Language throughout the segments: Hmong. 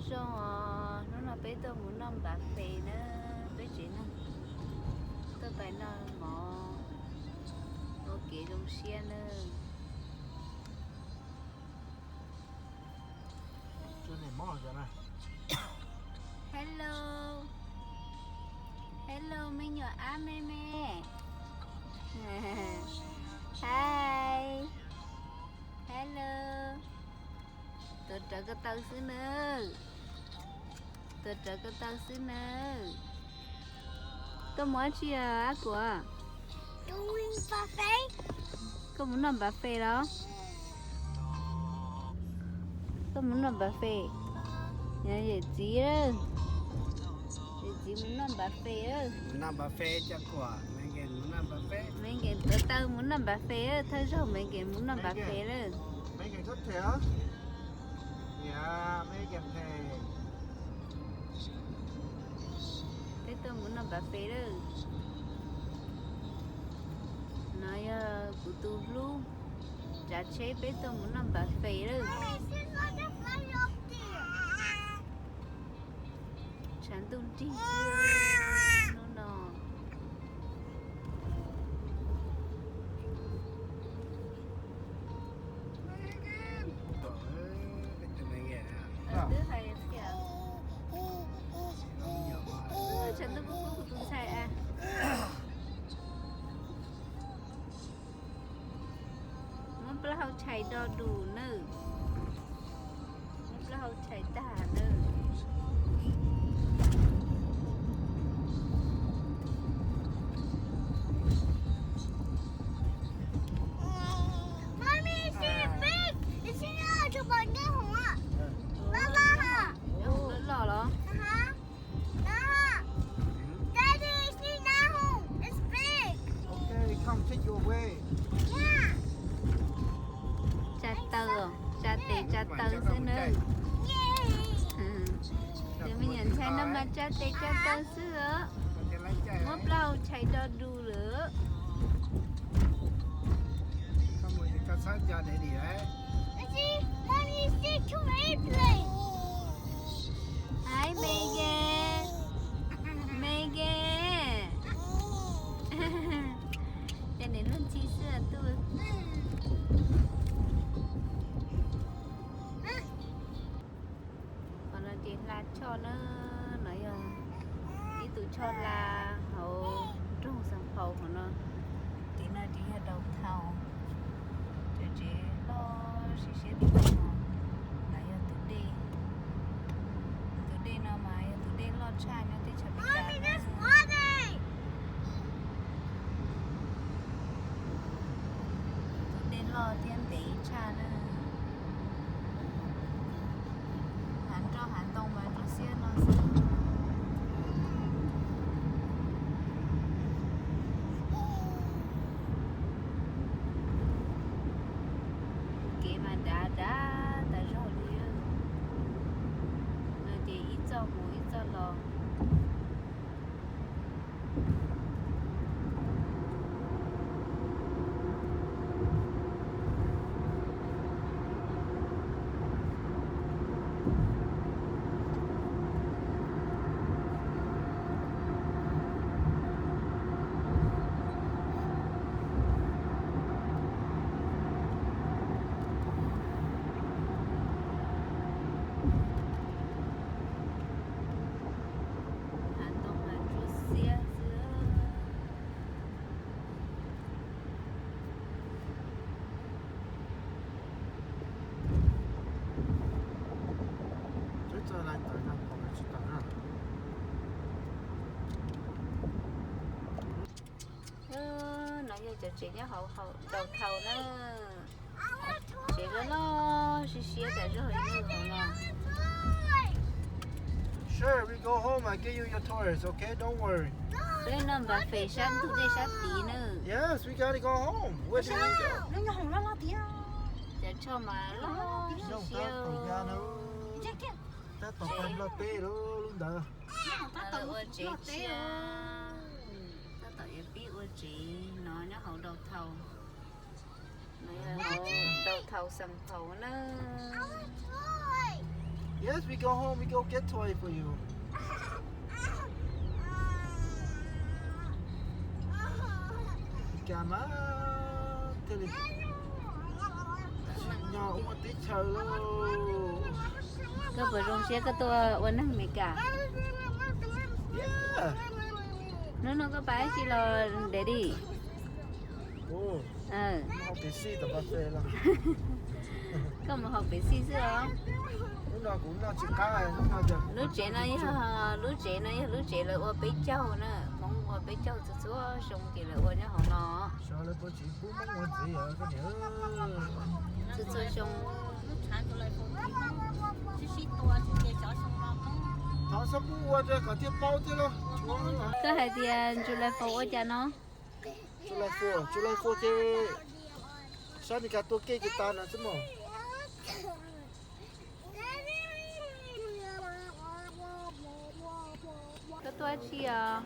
Zoo os, hnub no peb tuaj mus noj npav fes na, peb tsev neeg tuaj pais noj mov ua kev zoo siab na. Hello, hello me nyuam ab me me. Hi, hello. Tuav rawv ko taw xwb nawb, tuav rawv ko taw xwb nawb. Koj mus dab tsi ab Kuam? Koj mus noj npav fes los? Koj mus noj npav fes. Yawm txiv, yawm txiv mus noj npav fes. Noj npav fes coj Kuam, Me Nkees tuav taw mus noj npav fes, thawj zaug Me Nkees mus noj npav fes lawm. Peb tuaj mus noj npav fes lawm. No yog kuv tus hlub tsav tsheb, peb tuaj mus noj npav fes lawm. Tshav ntuj nrig xwb hnub no. Tshav ntuj kuj kub kuv tus ntxhais. Muab plaub hau tshais do dus nawb. Muab plaub hau tshais tag nawb. Loj los? Tsa taw, tsa tes tsa taw xwb nawb. Tus me nyuam ntxhais no mas tsa tes tsa taw xwb os. Muab plaub hau tshais do dus lawm. Hi Megan, Megan. Ces niam luag ntxhi xwb tuaj. Qhov no ces hla choj na, no yog ib tug choj hla hauv nroog Xeev Phaus hauv no. Tim no ces yog downtown, cov tsev loj siab siab tim no. No yog tus dej, tus dej no mas yog tus dej loj tshaj nyob teb chaws Amelikas. Tus dej loj thiab ntev tshaj na. Hav nroj hav ntoo mas nroj xiab no xwb. Kev mas dav dav tas zog li. No ces ib txoj mus ib txoj los. Hav ntoo mas ntsuab xiab xwb. No yog cov tsev nyob hauv downtown na. Tsev loj loj siab siab tas zog li no. Sure, we go home, I give you your toys, okay? Don't worry. Peb noj npav fes sab ntug dej sab tid na. Yes, we gotta go home. What do you do? Cov choj mas loj siab siab. Tab tom pais Nplog teb lub ntawd. Ua tsev tshiab, tab tom yuav pib ua tsev no nyob hauv downtown. No yog hauv downtown Xeev Phaus na. Yes, we go home, we go get toy for you. Cas mas thiaj li tsim nyog ua teb chaws lauj. Koj puas zoo siab koj tuaj ua neeg Amelikas? Yeah. Hnub no koj pab dab tsi los Daddy? Mus haus pepsi tom cafe los? Koj mus haus pepsi xwb os? Hnub no kuv noj tsis qab, hnub no ces lub tsev no yog, lub tsev no yog lub tsev lawv ua peb caug na, Hmoob ua peb caug txhua txhua xyoo ces lawv ua nyob hauv no. Xyov lawv puas tsis pub Hmoob ua ntxiv os koj niam. Txhua txhua xyoo. Thov txhob pub ua kom thiaj paub thiab lauj. Koj hais tias July four ua cas no? July four, July four ces sab Amelikas tua kej ces tas no xwb mog. Koj tuaj dab tsi os?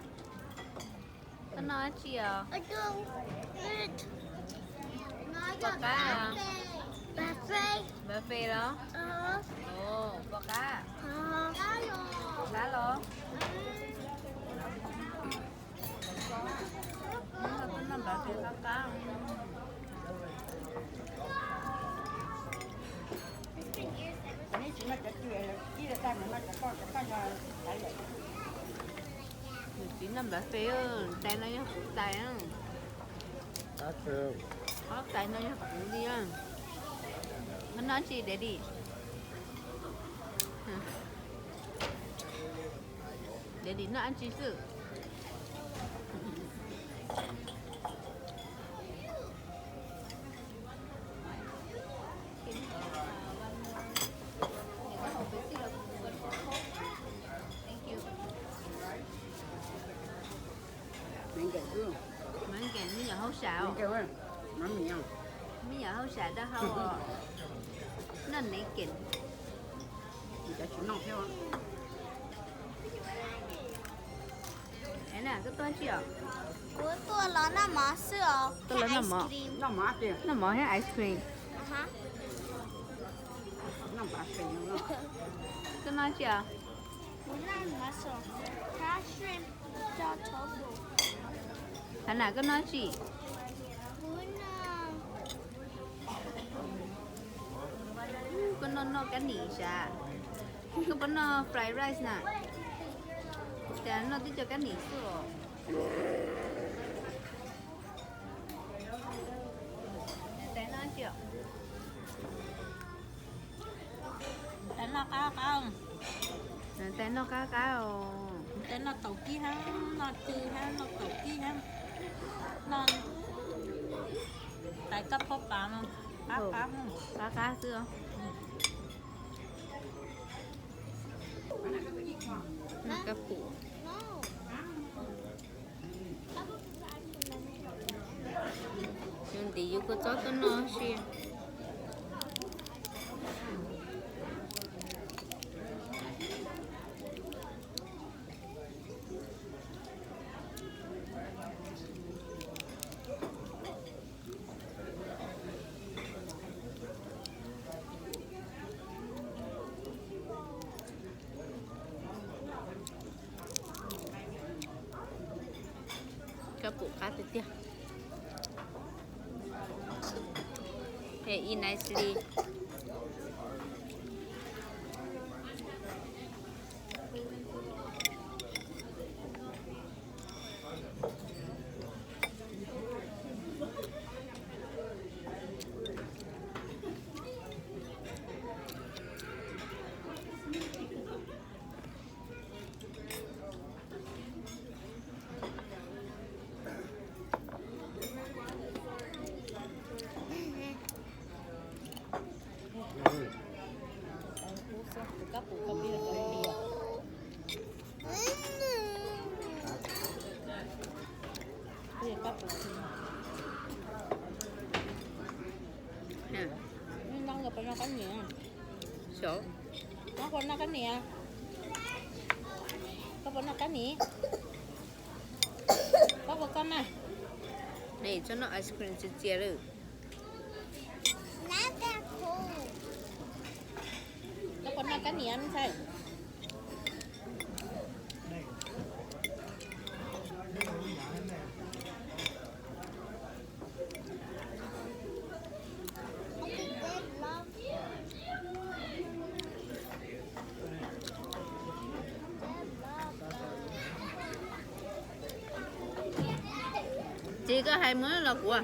Koj noj dab tsi os? Pom qab os? Buffet los? Pom qab? Qab los? Noj buffet qab qab. Nws txiv noj buffet, tais no yog kuv tais. Ob tais no yog kuv li. Koj noj dab tsi Daddy? Daddy noj dab tsi xwb? Maiv nkees, me nyuam hauj sam, me nyuam hauj sam dawb hau os. Noj nkees. Koj tuaj dab tsi os? Kuv tuaj los noj mov xwb os. Tuaj los noj mov, noj mov thiab ice cream. Koj noj dab tsi os? Kuv noj mushroom, hab shrimp, cov tofu. Hannah, koj noj dab tsi? Kuv noj, koj noj noj kab nim sav? Koj puas noj fried rice na? Cas noj tib co kab nim xwb os. Tais noj dab tsi os? Tais noj qab qab. Tais noj qab qab os. Tais noj taum kib hab, noj cw hab, noj taum kib hab, noj tais kab phob pas no, qab qab, qab qab xwb os. Noj kab pum. Yus ntim yus kua txob tuaj noj si. Kab pum qab tiag tiag. Eat nicely. Koj puas noj kab nim? Koj puas noj kab nim? Koj puas koj na? Txhob noj ice cream txias txias lawm. Koj puas noj Cá niam xav. Tsis, koj hais mus los kuv.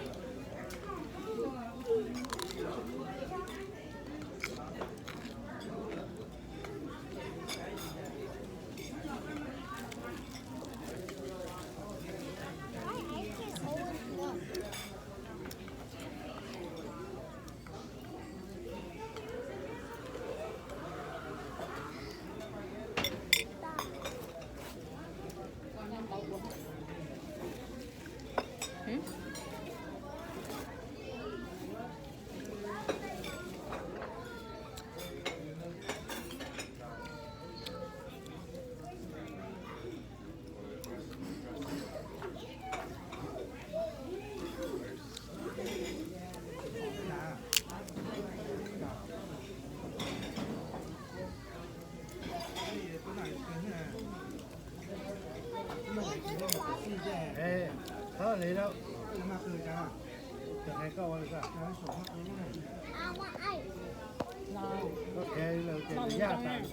Txhob li rau, hais koj ua li koj. Koj qhia lawm ces yaj tas.